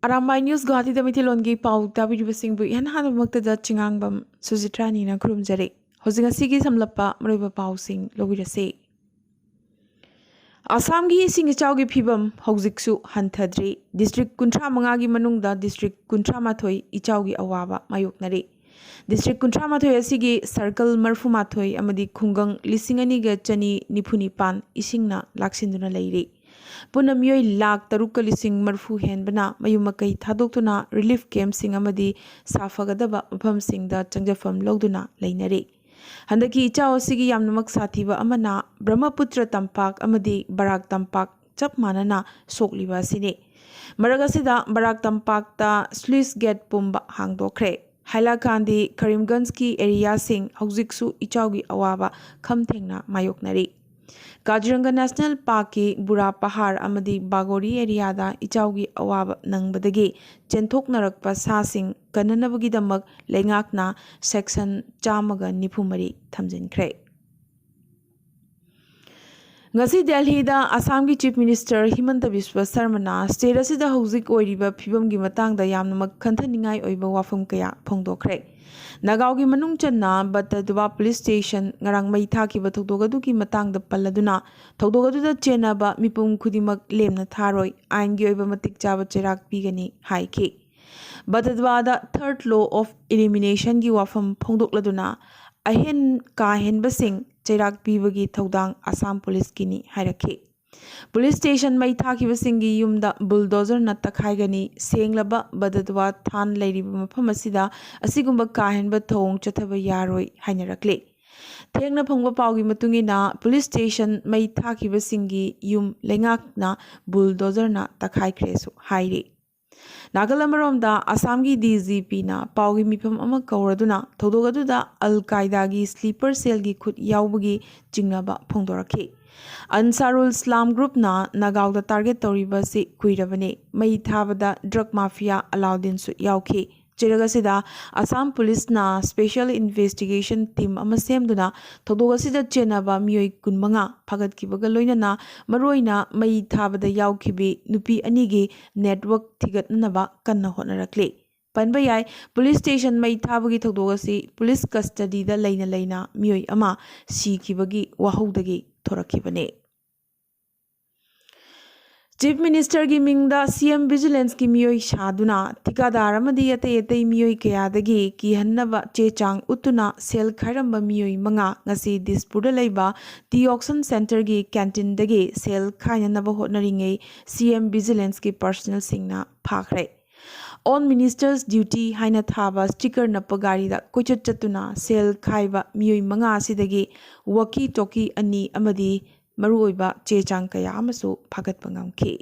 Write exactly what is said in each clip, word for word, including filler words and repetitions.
Arambai news ꯒꯨꯋꯥꯍꯥꯇꯤꯗ ꯃꯩꯇꯩꯂꯣꯟꯒꯤ ꯄꯥꯎ ꯇꯥꯕꯤꯔꯤꯕꯁꯤꯡꯕꯨ ꯏꯍꯥꯟ ꯍꯥꯟꯕꯃꯛꯇꯗ ꯆꯤꯉꯥꯡꯕꯝ ꯁꯨꯖꯤꯇ꯭ꯔꯥꯅꯤꯅ ꯈꯨꯔꯨꯝꯖꯔꯤ꯫ ꯍꯧꯖꯤꯛ ꯉꯁꯤꯒꯤ ꯁꯝꯂꯞꯄ ꯃꯔꯨꯑꯣꯏꯕ ꯄꯥꯎꯁꯤꯡ ꯂꯧꯕꯤꯔꯁꯤ꯫ ꯑꯁꯥꯝꯒꯤ ꯏꯁꯤꯡ ꯏꯆꯥꯎꯒꯤ ꯐꯤꯕꯝ ꯍꯧꯖꯤꯛꯁꯨ ꯍꯟꯊꯗ꯭ꯔꯤ꯫ ꯗꯤꯁꯇ꯭ꯔꯤꯛ ꯀꯨꯟꯊ꯭ꯔꯥ ꯃꯉꯥꯒꯤ ꯃꯅꯨꯡꯗ ꯗꯤꯁꯇ꯭ꯔꯤꯛ ꯀꯨꯟꯊ꯭ꯔꯥ ꯃꯥꯊꯣꯏ ꯏꯆꯥꯎꯒꯤ ꯑꯋꯥꯕ ꯃꯥꯌꯣꯛꯅꯔꯤ꯫ ꯗꯤꯁꯇ꯭ꯔꯤꯛ ꯀꯨꯟꯊ꯭ꯔꯥ ꯃꯥꯊꯣꯏ ꯑꯁꯤꯒꯤ ꯁꯔꯀꯜ ꯃꯔꯤꯐꯨ ꯃꯥꯊꯣꯏ ꯑꯃꯗꯤ ꯈꯨꯡꯒꯪ ꯂꯤꯁꯤꯡ ꯑꯅꯤꯒ ꯆꯅꯤ ꯅꯤꯐꯨ ꯅꯤꯄꯥꯟ ꯏꯁꯤꯡꯅ ꯂꯥꯛꯁꯤꯟꯗꯨꯅ ꯂꯩꯔꯤ꯫ ꯄꯨꯟꯅ ꯃꯤꯑꯣꯏ ꯂꯥꯈ ꯇꯔꯨꯛꯀ ꯂꯤꯁꯤꯡ ꯃꯔꯤꯐꯨ ꯍꯦꯟꯕꯅ ꯃꯌꯨꯝ ꯃꯀꯩ ꯊꯥꯗꯣꯛꯇꯨꯅ ꯔꯤꯂꯤꯐ ꯀꯦꯝꯞꯁꯤꯡ ꯑꯃꯗꯤ ꯁꯥꯐꯒꯗꯕ ꯃꯐꯝꯁꯤꯡꯗ ꯆꯪꯖꯐꯝ ꯂꯧꯗꯨꯅ ꯂꯩꯅꯔꯤ꯫ ꯍꯟꯗꯛꯀꯤ ꯏꯆꯥꯎ ꯑꯁꯤꯒꯤ ꯌꯥꯝꯅꯃꯛ ꯁꯥꯊꯤꯕ ꯑꯃꯅ ꯕ꯭ꯔꯍ꯭ꯃꯄꯨꯇ꯭ꯔ ꯇꯝꯄꯥꯛ ꯑꯃꯗꯤ ꯕꯔꯥꯛ ꯇꯝꯄꯥꯛ ꯆꯞ ꯃꯥꯟꯅꯅ ꯁꯣꯛꯂꯤꯕ ꯑꯁꯤꯅꯤ꯫ ꯃꯔꯛ ꯑꯁꯤꯗ ꯕꯔꯥꯛ ꯇꯝꯄꯥꯛꯇ ꯁ꯭ꯂꯨꯏꯁ ꯒꯦꯠ ꯄꯨꯝꯕ ꯍꯥꯡꯗꯣꯛꯈ꯭ꯔꯦ꯫ ꯍꯥꯏꯂꯥꯀꯥꯟꯗꯤ ꯀꯔꯤꯝꯒꯟꯖꯀꯤ ꯑꯦꯔꯤꯌꯥꯁꯤꯡ ꯍꯧꯖꯤꯛꯁꯨ ꯏꯆꯥꯎꯒꯤ ꯑꯋꯥꯕ ꯈꯝ ꯊꯦꯡꯅ ꯃꯥꯌꯣꯛꯅꯔꯤ꯫ ꯀꯥꯖꯤꯔꯪꯒ ꯅꯦꯁꯅꯦꯜ ꯄꯥꯔꯛꯀꯤ ꯕꯨꯔꯥ ꯄꯍꯥꯔ ꯑꯃꯗꯤ ꯕꯥꯒꯣꯔꯤ ꯑꯦꯔꯤꯌꯥꯗ ꯏꯆꯥꯎꯒꯤ ꯑꯋꯥꯕ ꯅꯪꯕꯗꯒꯤ ꯆꯦꯟꯊꯣꯛꯅꯔꯛꯄ ꯁꯥꯁꯤꯡ ꯀꯟꯅꯅꯕꯒꯤꯗꯃꯛ ꯂꯩꯉꯥꯛꯅ ꯁꯦꯛꯁꯟ ꯆꯥꯝꯃꯒ ꯅꯤꯐꯨ ꯃꯔꯤ ꯊꯝꯖꯤꯟꯈ꯭ꯔꯦ꯫ ꯉꯁꯤ ꯗꯦꯜꯍꯤꯗ ꯑꯁꯥꯝꯒꯤ ꯆꯤꯐ ꯃꯤꯅꯤꯁꯇꯔ ꯍꯤꯃꯟꯇ ꯕꯤꯁ꯭ꯋ ꯁꯔꯃꯅ ꯁ꯭ꯇꯦꯠ ꯑꯁꯤꯗ ꯍꯧꯖꯤꯛ ꯑꯣꯏꯔꯤꯕ ꯐꯤꯕꯝꯒꯤ ꯃꯇꯥꯡꯗ ꯌꯥꯝꯅꯃꯛ ꯈꯟꯊꯅꯤꯡꯉꯥꯏ ꯑꯣꯏꯕ ꯋꯥꯐꯝ ꯀꯌꯥ ꯐꯣꯡꯗꯣꯛꯈ꯭ꯔꯦ꯫ ꯅꯥꯒꯥꯎꯒꯤ ꯃꯅꯨꯡ ꯆꯟꯅ ꯕꯇꯗꯋꯥ ꯄꯨꯂꯤꯁ ꯁ꯭ꯇꯦꯁꯟ ꯉꯔꯥꯡ ꯃꯩ ꯊꯥꯈꯤꯕ ꯊꯧꯗꯣꯛ ꯑꯗꯨꯒꯤ ꯃꯇꯥꯡꯗ ꯄꯜꯂꯗꯨꯅ, ꯊꯧꯗꯣꯛ ꯑꯗꯨꯗ ꯆꯦꯟꯅꯕ ꯃꯤꯄꯨꯝ ꯈꯨꯗꯤꯡꯃꯛ ꯂꯦꯝꯅ ꯊꯥꯔꯣꯏ, ꯑꯥꯏꯟꯒꯤ ꯑꯣꯏꯕ ꯃꯇꯤꯛ ꯆꯥꯕ ꯆꯩꯔꯥꯛ ꯄꯤꯒꯅꯤ ꯍꯥꯏꯈꯤ꯫ ꯕꯇꯗꯋꯥꯗ ꯊꯔꯠ ꯂꯣ ꯑꯣꯐ ꯏꯂꯤꯃꯤꯅꯦꯁꯟꯒꯤ ꯋꯥꯐꯝ ꯐꯣꯡꯗꯣꯛꯂꯗꯨꯅ, ꯑꯍꯦꯟ ꯀꯥ ꯍꯦꯟꯕꯁꯤꯡ ꯆꯩꯔꯥꯛ ꯄꯤꯕꯒꯤ ꯊꯧꯗꯥꯡ ꯑꯁꯥꯝ ꯄꯨꯂꯤꯁꯀꯤꯅꯤ ꯍꯥꯏꯔꯛꯈꯤ꯫ ꯄꯨꯂꯤꯁ ꯁ꯭ꯇꯦꯁꯟ ꯃꯩ ꯊꯥꯈꯤꯕꯁꯤꯡꯒꯤ ꯌꯨꯝꯗ ꯕꯨꯜꯗꯣꯖꯔꯅ ꯇꯛꯈꯥꯏꯒꯅꯤ, ꯁꯦꯡꯂꯕ ꯕꯗꯗꯋꯥ ꯊꯥꯟ ꯂꯩꯔꯤꯕ ꯃꯐꯝ ꯑꯁꯤꯗ ꯑꯁꯤꯒꯨꯝꯕ ꯀꯥ ꯍꯦꯟꯕ ꯊꯧꯑꯣꯡ ꯆꯠꯊꯕ ꯌꯥꯔꯣꯏ ꯍꯥꯏꯅꯔꯛꯂꯤ꯫ ꯊꯦꯡꯅ ꯐꯪꯕ ꯄꯥꯎꯒꯤ ꯃꯇꯨꯡ ꯏꯟꯅ, ꯄꯨꯂꯤꯁ ꯁ꯭ꯇꯦꯁꯟ ꯃꯩ ꯊꯥꯈꯤꯕꯁꯤꯡꯒꯤ ꯌꯨꯝ ꯂꯩꯉꯥꯛꯅ ꯕꯨꯜꯗꯣꯖꯔꯅ ꯇꯛꯈꯥꯏꯈ꯭ꯔꯦꯁꯨ ꯍꯥꯏꯔꯤ꯫ ꯅꯥꯀꯜ ꯑꯃꯔꯣꯝꯗ, ꯑꯁꯥꯝꯒꯤ ꯗꯤ ꯖꯤ ꯄꯤꯅ ꯄꯥꯎꯒꯤ ꯃꯤꯐꯝ ꯑꯃ ꯀꯧꯔꯗꯨꯅ ꯊꯧꯗꯣꯛ ꯑꯗꯨꯗ ꯑꯜ ꯀꯥꯏꯗꯥꯒꯤ ꯁ꯭ꯂꯤꯄꯔ ꯁꯦꯜꯒꯤ ꯈꯨꯠ ꯌꯥꯎꯕꯒꯤ ꯆꯤꯡꯅꯕ ꯐꯣꯡꯗꯣꯔꯛꯈꯤ꯫ ꯑꯟꯁꯥꯔꯨꯜ ꯏꯁꯂꯥꯝ ꯒ꯭ꯔꯨꯞꯅ ꯅꯥꯒꯥꯎꯗ ꯇꯥꯔꯒꯦꯠ ꯇꯧꯔꯤꯕ ꯑꯁꯤ ꯀꯨꯏꯔꯕꯅꯤ꯫ ꯃꯩ ꯊꯥꯕꯗ ꯗ꯭ꯔꯒ ꯃꯥꯐꯤꯌꯥ ꯑꯂꯥꯎꯗꯤꯟꯁꯨ ꯌꯥꯎꯈꯤ꯫ ꯆꯩꯔꯛ ꯑꯁꯤꯗ ꯑꯁꯥꯝ ꯄꯨꯂꯤꯁꯅ special investigation team ꯑꯃ ꯁꯦꯝꯗꯨꯅ ꯊꯧꯗꯣꯛ ꯑꯁꯤꯗ ꯆꯦꯟꯅꯕ ꯃꯤꯑꯣꯏ ꯀꯨꯟꯃꯉꯥ ꯐꯥꯒꯠꯈꯤꯕꯒ ꯂꯣꯏꯅꯅ ꯃꯔꯨꯑꯣꯏꯅ ꯃꯩ ꯊꯥꯕꯗ ꯌꯥꯎꯈꯤꯕꯤ ꯅꯨꯄꯤ ꯑꯅꯤꯒꯤ network ꯊꯤꯒꯠꯅꯅꯕ ꯀꯟꯅ ꯍꯣꯠꯅꯔꯛꯂꯤ꯫ ꯄꯟꯕ ꯌꯥꯏ, ꯄꯨꯂꯤꯁ ꯁ꯭ꯇꯦꯁꯟ ꯃꯩ ꯊꯥꯕꯒꯤ ꯊꯧꯗꯣꯛ ꯑꯁꯤ ꯄꯨꯂꯤꯁ custody ꯗ ꯂꯩꯅ ꯂꯩꯅ ꯃꯤꯑꯣꯏ ꯑꯃ ꯁꯤꯈꯤꯕꯒꯤ ꯋꯥꯍꯧꯗꯒꯤ ꯊꯣꯔꯛꯈꯤꯕꯅꯤ꯫ ꯆꯤꯐ ꯃꯤꯅꯤꯁꯇꯔꯒꯤ ꯃꯤꯡꯗ ꯁꯤ ꯑꯦꯝ ꯚꯤꯖꯤꯂꯦꯟꯁꯀꯤ ꯃꯤꯑꯣꯏ ꯁꯥꯗꯨꯅ ꯊꯤꯀꯥꯗꯥꯔ ꯑꯃꯗꯤ ꯑꯇꯩ ꯑꯇꯩ ꯃꯤꯑꯣꯏ ꯀꯌꯥꯗꯒꯤ ꯀꯤꯍꯟꯅꯕ ꯆꯦ ꯆꯥꯡ ꯎꯠꯇꯨꯅ ꯁꯦꯜ ꯈꯥꯏꯔꯝꯕ ꯃꯤꯑꯣꯏ ꯃꯉꯥ ꯉꯁꯤ ꯗꯤꯁꯄꯨꯔꯗ ꯂꯩꯕ ꯇꯤ ꯑꯣꯛꯁꯟ ꯁꯦꯟꯇꯔꯒꯤ ꯀꯦꯟꯇꯤꯟꯗꯒꯤ ꯁꯦꯜ ꯈꯥꯏꯅꯅꯕ ꯍꯣꯠꯅꯔꯤꯉꯩ ꯁꯤ ꯑꯦꯝ ꯚꯤꯖꯤꯂꯦꯟꯁꯀꯤ ꯄꯔꯁꯅꯦꯜꯁꯤꯡꯅ ꯐꯥꯈ꯭ꯔꯦ꯫ On Minister's Duty ꯍꯥꯏꯅ ꯊꯥꯕ ꯁ꯭ꯇꯤꯀꯔ ꯅꯞꯄ ꯒꯥꯔꯤꯗ ꯀꯣꯏꯆꯠ ꯆꯠꯇꯨꯅ ꯁꯦꯜ ꯈꯥꯏꯕ ꯃꯤꯑꯣꯏ ꯃꯉꯥ ꯑꯁꯤꯗꯒꯤ walkie talkie ꯑꯅꯤ ꯑꯃꯗꯤ ꯃꯔꯨꯑꯣꯏꯕ ꯆꯦ ꯆꯥꯡ ꯀꯌꯥ ꯑꯃꯁꯨ ꯐꯥꯒꯠꯄ ꯉꯝꯈꯤ꯫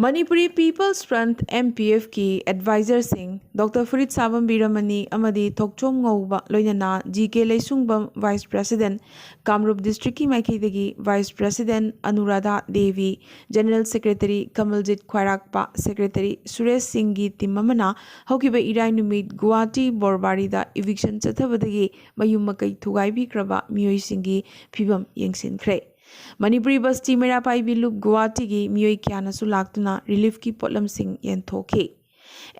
Manipuri People's Front, M P F ꯀꯤ ꯑꯦꯗꯚꯥꯏꯖꯔꯁꯤꯡ ꯗꯣꯛꯇꯔ ꯐꯨꯔꯤꯠꯁꯥꯕꯝ ꯕꯤꯔꯃꯅꯤ ꯑꯃꯗꯤ ꯊꯣꯛꯆꯣꯝ ꯉꯧꯕ, ꯂꯣꯏꯅꯅ G K Leisungbam, vice president, Kamrup ꯗꯤꯁꯇ꯭ꯔꯤꯛꯀꯤ ꯃꯥꯏꯀꯩꯗꯒꯤ vice president Anuradha Devi, general secretary Kamaljit Khwairakpam, secretary Suresh ꯁꯤꯡꯒꯤ ꯇꯤꯝ ꯑꯃꯅ ꯍꯧꯈꯤꯕ ꯏꯔꯥꯏ ꯅꯨꯃꯤꯠ ꯒꯨꯋꯥꯍꯥꯇꯤ ꯕꯣꯔꯕꯥꯔꯤꯗ ꯏꯚꯤꯛꯁꯟ ꯆꯠꯊꯕꯗꯒꯤ ꯃꯌꯨꯝ ꯃꯀꯩ ꯊꯨꯒꯥꯏꯕꯤꯈ꯭ꯔꯕ ꯃꯤꯑꯣꯏꯁꯤꯡꯒꯤ ꯐꯤꯕꯝ ꯌꯦꯡꯁꯤꯟꯈ꯭ꯔꯦ꯫ ꯃꯅꯤꯄꯨꯔꯤ ꯕꯁꯇꯤ ꯃꯩꯔꯥ ꯄꯥꯏꯕꯤ ꯂꯨꯞ ꯒꯨꯋꯥꯍꯥꯇꯤꯒꯤ ꯃꯤꯑꯣꯏ ꯀꯌꯥꯅꯁꯨ ꯂꯥꯛꯇꯨꯅ ꯔꯤꯂꯤꯐꯀꯤ ꯄꯣꯠꯂꯝꯁꯤꯡ ꯌꯦꯟꯊꯣꯛꯈꯤ꯫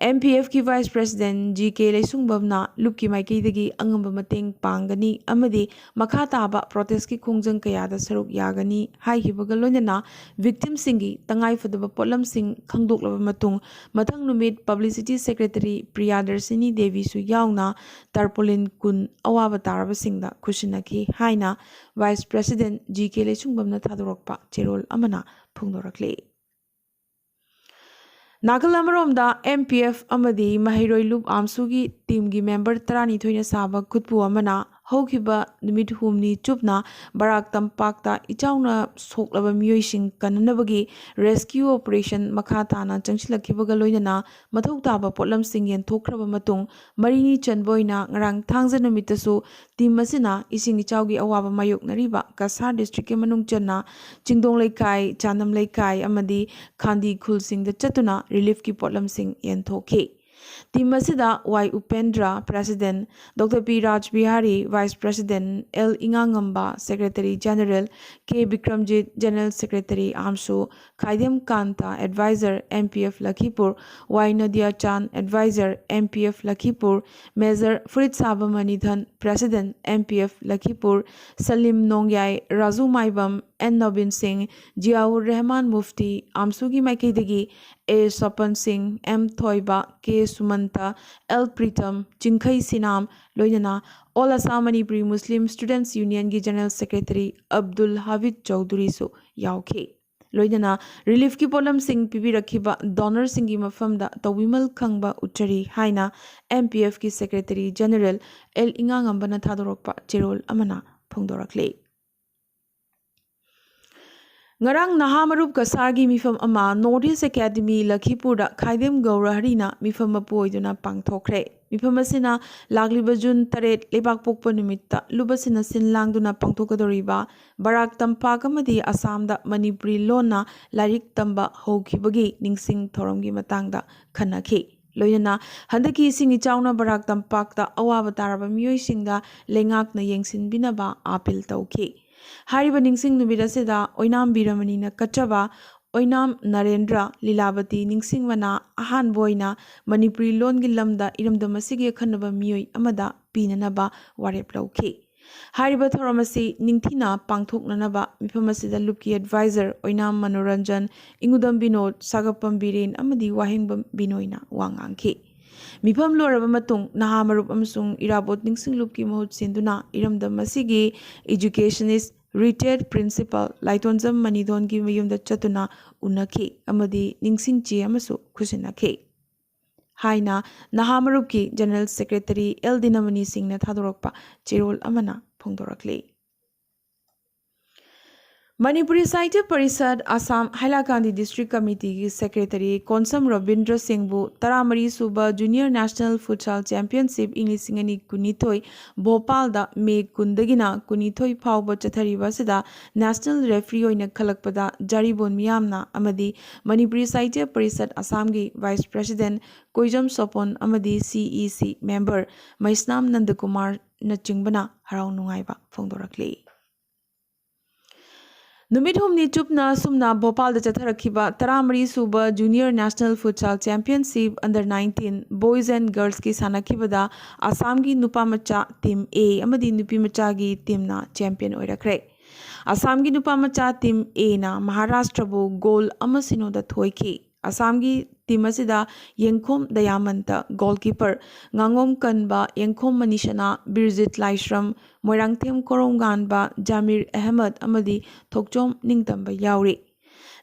ꯑꯦꯝ ꯄꯤ ꯑꯦꯐꯀꯤ ꯚꯥꯏꯁ ꯄ꯭ꯔꯦꯁꯤꯗꯦꯟꯠ ꯖꯤ ꯀꯦ ꯂꯩꯁꯨꯡꯕꯝꯅ ꯂꯨꯞꯀꯤ ꯃꯥꯏꯀꯩꯗꯒꯤ ꯑꯉꯝꯕ ꯃꯇꯦꯡ ꯄꯥꯡꯒꯅꯤ ꯑꯃꯗꯤ ꯃꯈꯥ ꯇꯥꯕ ꯄ꯭ꯔꯣꯇꯦꯁꯀꯤ ꯈꯣꯡꯖꯪ ꯀꯌꯥꯗ ꯁꯔꯨꯛ ꯌꯥꯒꯅꯤ ꯍꯥꯏꯈꯤꯕꯒ ꯂꯣꯏꯅꯅ ꯚꯤꯛꯇꯤꯝꯁꯤꯡꯒꯤ ꯇꯉꯥꯏꯐꯗꯕ ꯄꯣꯠꯂꯝꯁꯤꯡ ꯈꯪꯗꯣꯛꯂꯕ ꯃꯇꯨꯡ ꯃꯊꯪ ꯅꯨꯃꯤꯠ ꯄꯕ꯭ꯂꯤꯁꯤꯇꯤ ꯁꯦꯀ꯭ꯔꯦꯇꯔꯤ ꯄ꯭ꯔꯤꯌꯥꯗꯔꯁꯤꯅꯤ ꯗꯦꯕꯤꯁꯨ ꯌꯥꯎꯅ ꯇꯥꯔꯄꯣꯂꯤꯟ ꯀꯨꯟ ꯑꯋꯥꯕ ꯇꯥꯔꯕꯁꯤꯡꯗ ꯈꯨꯠꯁꯤꯟꯅꯈꯤ ꯍꯥꯏꯅ ꯚꯥꯏꯁ ꯄ꯭ꯔꯦꯁꯤꯗꯦꯟꯠ ꯖꯤ ꯀꯦ ꯂꯩꯁꯨꯡꯕꯝꯅ ꯊꯥꯗꯣꯔꯛꯄ ꯆꯦꯔꯣꯜ ꯑꯃꯅ ꯐꯣꯡꯗꯣꯔꯛꯂꯤ꯫ ꯅꯥꯀꯜ ꯑꯃꯔꯣꯝꯗ, ꯑꯦꯝ ꯄꯤ ꯑꯦꯐ ꯑꯃꯗꯤ ꯃꯍꯩꯔꯣꯏ ꯂꯨꯞ ꯑꯥꯝꯁꯨꯒꯤ ꯇꯤꯝꯒꯤ ꯃꯦꯝꯕꯔ ꯇꯔꯥꯅꯤꯊꯣꯏꯅ ꯁꯥꯕ ꯈꯨꯠꯄꯨ ꯑꯃꯅ ꯍꯧꯈꯤꯕ ꯅꯨꯃꯤꯠ ꯍꯨꯝꯅꯤ ꯆꯨꯞꯅ ꯕꯔꯥꯛ ꯇꯝꯄꯥꯛꯇ ꯏꯆꯥꯎꯅ ꯁꯣꯛꯂꯕ ꯃꯤꯑꯣꯏꯁꯤꯡ ꯀꯟꯅꯅꯕꯒꯤ ꯔꯦꯁꯀ꯭ꯌꯨ ꯑꯣꯄꯔꯦꯁꯟ ꯃꯈꯥ ꯇꯥꯅ ꯆꯪꯁꯤꯜꯂꯛꯈꯤꯕꯒ ꯂꯣꯏꯅꯅ ꯃꯊꯧ ꯇꯥꯕ ꯄꯣꯠꯂꯝꯁꯤꯡ ꯌꯦꯟꯊꯣꯛꯈ꯭ꯔꯕ ꯃꯇꯨꯡ, ꯃꯔꯤꯅꯤ ꯆꯟꯕ ꯑꯣꯏꯅ ꯉꯔꯥꯡ ꯊꯥꯡꯖ ꯅꯨꯃꯤꯠꯇꯁꯨ ꯇꯤꯝ ꯑꯁꯤꯅ ꯏꯁꯤꯡ ꯏꯆꯥꯎꯒꯤ ꯑꯋꯥꯕ ꯃꯥꯌꯣꯛꯅꯔꯤꯕ ꯀꯁꯥꯔ ꯗꯤꯁꯇ꯭ꯔꯤꯛꯀꯤ ꯃꯅꯨꯡ ꯆꯟꯅ ꯆꯤꯡꯗꯣꯡ ꯂꯩꯀꯥꯏ, ꯆꯥꯅꯝ ꯂꯩꯀꯥꯏ ꯑꯃꯗꯤ ꯈꯥꯟꯗꯤ ꯈꯨꯜꯁꯤꯡꯗ ꯆꯠꯇꯨꯅ ꯔꯤꯂꯤꯐꯀꯤ ꯄꯣꯠꯂꯝꯁꯤꯡ ꯌꯦꯟꯊꯣꯛꯈꯤ꯫ ꯇꯤꯝ ꯑꯁꯤꯗ Y Upendra, president, doctor P Raj Bihari, vice president, L ꯏꯉꯥꯉꯝꯕ, secretary general, K Bikramjit, general secretary Amsu, Khaidem Kanta, adviser, M P F Lakhipur, Y Nadiya Chand, adviser, M P F Lakhipur, major Furit Saba Manidhan, president, M P F Lakhipur, Salim Nongyai, Raju Maibam, N Nobin Singh, Ziaur Rehman Mufti, ꯑꯥꯝꯁꯨꯒꯤ ꯃꯥꯏꯀꯩꯗꯒꯤ ꯑꯦ ꯁꯣꯄꯟ ꯁꯤꯡ, ꯑꯦꯝ ꯊꯣꯏꯕ, ꯀꯦ ꯁꯨꯃꯟꯇ, ꯑꯦꯜ ꯄ꯭ꯔꯤꯇꯝ, ꯆꯤꯡꯈꯩ ꯁꯤꯅꯥꯝ, ꯂꯣꯏꯅꯅ ꯑꯣꯜ ꯑꯁꯥꯝ ꯃꯅꯤꯄꯨꯔꯤ ꯃꯨꯁꯂꯤꯝ ꯁ꯭ꯇꯨꯗꯦꯟꯠꯁ ꯌꯨꯅꯤꯌꯟꯒꯤ general secretary Abdul ꯍꯥꯕꯤꯗ ꯆꯧꯙꯨꯔꯤꯁꯨ ꯌꯥꯎꯈꯤ꯫ ꯂꯣꯏꯅꯅ ꯔꯤꯂꯤꯐꯀꯤ ꯄꯣꯠꯂꯝꯁꯤꯡ ꯄꯤꯕꯤꯔꯛꯈꯤꯕ ꯗꯣꯅꯔꯁꯤꯡꯒꯤ ꯃꯐꯝꯗ ꯇꯧꯕꯤꯃꯜ ꯈꯪꯕ ꯎꯠꯆꯔꯤ ꯍꯥꯏꯅ ꯑꯦꯝ ꯄꯤ ꯑꯦꯐꯀꯤ ꯁꯦꯀ꯭ꯔꯦꯇꯔꯤ ꯖꯦꯅꯔꯦꯜ ꯑꯦꯜ ꯏꯉꯥꯉꯝꯕꯅ ꯊꯥꯗꯣꯔꯛꯄ ꯆꯦꯔꯣꯜ ꯑꯃꯅ ꯐꯣꯡꯗꯣꯔꯛꯂꯤ꯫ ꯉꯔꯥꯡ ꯅꯍꯥ ꯃꯔꯨꯞ ꯀꯁꯥꯔꯒꯤ ꯃꯤꯐꯝ ꯑꯃ ꯅꯣꯔꯠ ꯏꯁ ꯑꯦꯀꯥꯗꯃꯤ ꯂꯈꯤꯄꯨꯔꯗ ꯈꯥꯏꯗꯦꯝ ꯒꯧꯔꯍꯔꯤꯅ ꯃꯤꯐꯝ ꯃꯄꯨ ꯑꯣꯏꯗꯨꯅ ꯄꯥꯡꯊꯣꯛꯈ꯭ꯔꯦ꯫ ꯃꯤꯐꯝ ꯑꯁꯤꯅ ꯂꯥꯛꯂꯤꯕ ꯖꯨꯟ ꯇꯔꯦꯠ, ꯂꯩꯕꯥꯛꯄꯣꯛꯄ ꯅꯨꯃꯤꯠꯇ ꯂꯨꯞ ꯑꯁꯤꯅ ꯁꯤꯟ ꯂꯥꯡꯗꯨꯅ ꯄꯥꯡꯊꯣꯛꯀꯗꯧꯔꯤꯕ ꯕꯔꯥꯛ ꯇꯝꯄꯥꯛ ꯑꯃꯗꯤ ꯑꯁꯥꯝꯗ ꯃꯅꯤꯄꯨꯔꯤ ꯂꯣꯟꯅ ꯂꯥꯏꯔꯤꯛ ꯇꯝꯕ ꯍꯧꯈꯤꯕꯒꯤ ꯅꯤꯡꯁꯤꯡ ꯊꯧꯔꯝꯒꯤ ꯃꯇꯥꯡꯗ ꯈꯟꯅꯈꯤ꯫ ꯂꯣꯏꯅꯅ ꯍꯟꯗꯛꯀꯤ ꯏꯁꯤꯡ ꯏꯆꯥꯎꯅ ꯕꯔꯥꯛ ꯇꯝꯄꯥꯛꯇ ꯑꯋꯥꯕ ꯇꯥꯔꯕ ꯃꯤꯑꯣꯏꯁꯤꯡꯗ ꯂꯩꯉꯥꯛꯅ ꯌꯦꯡꯁꯤꯟꯕꯤꯅꯕ ꯑꯥꯄꯤꯜ ꯇꯧꯈꯤ꯫ ꯍꯥꯏꯔꯤꯕ ꯅꯤꯡꯁꯤꯡ ꯅꯨꯃꯤꯠ ꯑꯁꯤꯗ ꯑꯣꯏꯅꯥꯝ ꯕꯤꯔꯃꯅꯤꯅ ꯀꯠꯆꯕ ꯑꯣꯏꯅꯥꯝ ꯅꯔꯦꯟꯗ꯭ꯔ ꯂꯤꯂꯥꯕꯇꯤ ꯅꯤꯡꯁꯤꯡꯕꯅ ꯑꯍꯥꯟꯕ ꯑꯣꯏꯅ ꯃꯅꯤꯄꯨꯔꯤ ꯂꯣꯟꯒꯤ ꯂꯝꯗ ꯏꯔꯝꯗꯝ ꯑꯁꯤꯒꯤ ꯑꯈꯟꯅꯕ ꯃꯤꯑꯣꯏ ꯑꯃꯗ ꯄꯤꯅꯅꯕ ꯋꯥꯔꯦꯞ ꯂꯧꯈꯤ꯫ ꯍꯥꯏꯔꯤꯕ ꯊꯧꯔꯝ ꯑꯁꯤ ꯅꯤꯡꯊꯤꯅ ꯄꯥꯡꯊꯣꯛꯅꯅꯕ ꯃꯤꯐꯝ ꯑꯁꯤꯗ ꯂꯨꯞꯀꯤ ꯑꯦꯗꯚꯥꯏꯖꯔ ꯑꯣꯏꯅꯥꯝ ꯃꯅꯣꯔꯟꯖꯟ, ꯏꯉꯨꯗꯝ ꯕꯤꯅꯣꯗ, ꯁꯥꯒꯞꯄꯝ ꯕꯤꯔꯦꯟ ꯑꯃꯗꯤ ꯋꯥꯍꯦꯡꯕꯝ ꯕꯤꯅꯣꯏꯅ ꯋꯥ ꯉꯥꯡꯈꯤ꯫ ꯃꯤꯐꯝ ꯂꯣꯏꯔꯕ ꯃꯇꯨꯡ ꯅꯍꯥ ꯃꯔꯨꯞ ꯑꯃꯁꯨꯡ ꯏꯔꯥꯕꯣꯠ ꯅꯤꯡꯁꯤꯡ ꯂꯨꯞꯀꯤ ꯃꯍꯨꯠ ꯁꯤꯟꯗꯨꯅ ꯏꯔꯝꯗꯝ ꯑꯁꯤꯒꯤ ꯏꯖꯨꯀꯦꯁꯅꯤꯁ, ꯔꯤꯇꯥꯌꯔꯗ ꯄ꯭ꯔꯤꯟꯁꯤꯄꯥꯜ ꯂꯥꯏꯇꯣꯟꯖꯝ ꯃꯅꯤꯗꯣꯟꯒꯤ ꯃꯌꯨꯝꯗ ꯆꯠꯇꯨꯅ ꯎꯅꯈꯤ ꯑꯃꯗꯤ ꯅꯤꯡꯁꯤꯡ ꯆꯦ ꯑꯃꯁꯨ ꯈꯨꯠꯁꯤꯟꯅꯈꯤ꯫ ꯍꯥꯏꯅ ꯅꯍꯥ ꯃꯔꯨꯞꯀꯤ General Secretary ꯑꯦꯜ ꯗꯤꯅꯃꯅꯤ ꯁꯤꯡꯅ ꯊꯥꯗꯣꯔꯛꯄ ꯆꯦꯔꯣꯜ ꯑꯃꯅ ꯐꯣꯡꯗꯣꯔꯛꯂꯤ꯫ ꯃꯅꯤꯄꯨꯔꯤ ꯁꯥꯍꯤꯇ꯭ꯌ ꯄꯔꯤꯁꯠ ꯑꯁꯥꯝ ꯍꯥꯏꯂꯥꯀꯥꯟꯗꯤ District Committeeꯒꯤ Secretary ꯀꯣꯟꯁꯝ ꯔꯕꯤꯟꯗ꯭ꯔ ꯁꯤꯡꯕꯨ ꯇꯔꯥꯃꯔꯤ ꯁꯨꯕ Junior National Futsal Championship ꯏꯪ ꯂꯤꯁꯤꯡ ꯑꯅꯤ ꯀꯨꯟꯅꯤꯊꯣꯏ ꯚꯣꯄꯥꯜꯗ ꯃꯦ ꯀꯨꯟꯗꯒꯤꯅ ꯀꯨꯟꯅꯤꯊꯣꯏ ꯐꯥꯎꯕ ꯆꯠꯊꯔꯤꯕ ꯑꯁꯤꯗ National Referee ꯑꯣꯏꯅ ꯈꯜꯂꯛꯄꯗ ꯖꯥꯔꯤꯕꯣꯟ ꯃꯤꯌꯥꯝꯅ ꯑꯃꯗꯤ ꯃꯅꯤꯄꯨꯔꯤ ꯁꯥꯍꯤꯇ꯭ꯌ ꯄꯔꯤꯁꯠ ꯑꯁꯥꯝꯒꯤ Vice President ꯀꯣꯏꯖꯝ ꯁꯣꯄꯣꯟ ꯑꯃꯗꯤ C E C member ꯃꯩꯁꯅꯥꯝ ꯅꯟꯗꯀꯨꯃꯥꯔꯅꯆꯤꯡꯕꯅ ꯍꯔꯥꯎ ꯅꯨꯡꯉꯥꯏꯕ ꯐꯣꯡꯗꯣꯔꯛꯂꯤ꯫ ꯅꯨꯃꯤꯠ ꯍꯨꯝꯅꯤ ꯆꯨꯞꯅ ꯑꯁꯨꯝꯅ ꯚꯣꯄꯥꯜꯗ ꯆꯠꯊꯔꯛꯈꯤꯕ ꯇꯔꯥꯃꯔꯤ ꯁꯨꯕ Junior National Futsal Championship Under nineteen Boys and Girlsꯀꯤ ꯁꯥꯟꯅꯈꯤꯕꯗ ꯑꯁꯥꯝꯒꯤ ꯅꯨꯄꯥ ꯃꯆꯥ Team A ꯑꯃꯗꯤ ꯅꯨꯄꯤ ꯃꯆꯥꯒꯤ teamꯅ champion ꯑꯣꯏꯔꯛꯈ꯭ꯔꯦ꯫ ꯑꯁꯥꯝꯒꯤ ꯅꯨꯄꯥ ꯃꯆꯥ Team Aꯅ ꯃꯍꯥꯔꯥꯁꯇ꯭ꯔꯕꯨ ꯒꯣꯜ ꯑꯃ ꯁꯤꯅꯣꯗ ꯊꯣꯏꯈꯤ꯫ ꯑꯁꯥꯝꯒꯤ team ꯑꯁꯤꯗ ꯌꯦꯡꯈꯣꯝ ꯗꯌꯥꯃꯟꯇ goalkeeper, ꯉꯥꯉꯣꯝ ꯀꯟꯕ ꯌꯦꯡꯈꯣꯝ ꯃꯅꯤꯁꯅꯥ, ꯕꯤꯔꯖꯤꯠ ꯂꯥꯏꯁ꯭ꯔꯝ, ꯃꯣꯏꯔꯥꯡꯊꯦꯝ ꯀꯣꯔꯣꯝꯒꯥꯟꯕ ꯖꯥꯃꯤꯔ ꯑꯍꯃꯗ ꯑꯃꯗꯤ ꯊꯣꯛꯆꯣꯝ ꯅꯤꯡꯇꯝꯕ ꯌꯥꯎꯔꯤ꯫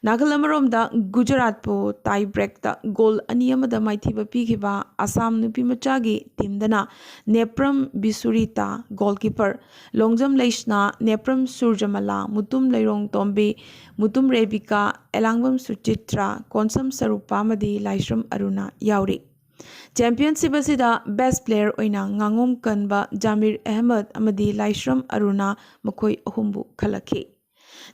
ꯅꯥꯀꯜ ꯑꯃꯔꯣꯝꯗ ꯒꯨꯖꯔꯥꯠꯄꯨ tie breakꯇ ꯒꯣꯜ ꯑꯅꯤ ꯑꯃꯗ ꯃꯥꯏꯊꯤꯕ ꯄꯤꯈꯤꯕ ꯑꯁꯥꯝ ꯅꯨꯄꯤ ꯃꯆꯥꯒꯤ teamꯗꯅ ꯅꯦꯄ꯭ꯔꯝ ꯕꯤꯁꯨꯔꯤꯇꯥ goalkeeper, ꯂꯣꯡꯖꯝ ꯂꯩꯁꯅꯥ, ꯅꯦꯄ꯭ꯔꯝ ꯁꯨꯔꯖꯃꯂꯥ, ꯃꯨꯇꯨꯝ ꯂꯩꯔꯣꯡ ꯇꯣꯝꯕꯤ, ꯃꯨꯇꯨꯝ ꯔꯦꯕꯤꯀꯥ, ꯑꯦꯂꯥꯡꯕꯝ ꯁꯨꯆꯤꯇ꯭ꯔꯥ, ꯀꯣꯟꯁꯝ ꯁꯔꯨꯄꯥ ꯑꯃꯗꯤ ꯂꯥꯏꯁ꯭ꯔꯝ ꯑꯔꯨꯅꯥ ꯌꯥꯎꯔꯤ꯫ Championship ꯑꯁꯤꯗ best player ꯑꯣꯏꯅ ꯉꯥꯉꯣꯝ ꯀꯟꯕ ꯖꯥꯃꯤꯔ ꯑꯍꯃꯗ ꯑꯃꯗꯤ ꯂꯥꯏꯁ꯭ꯔꯝ ꯑꯔꯨꯅꯥ ꯃꯈꯣꯏ ꯑꯍꯨꯝꯕꯨ ꯈꯜꯂꯛꯈꯤ꯫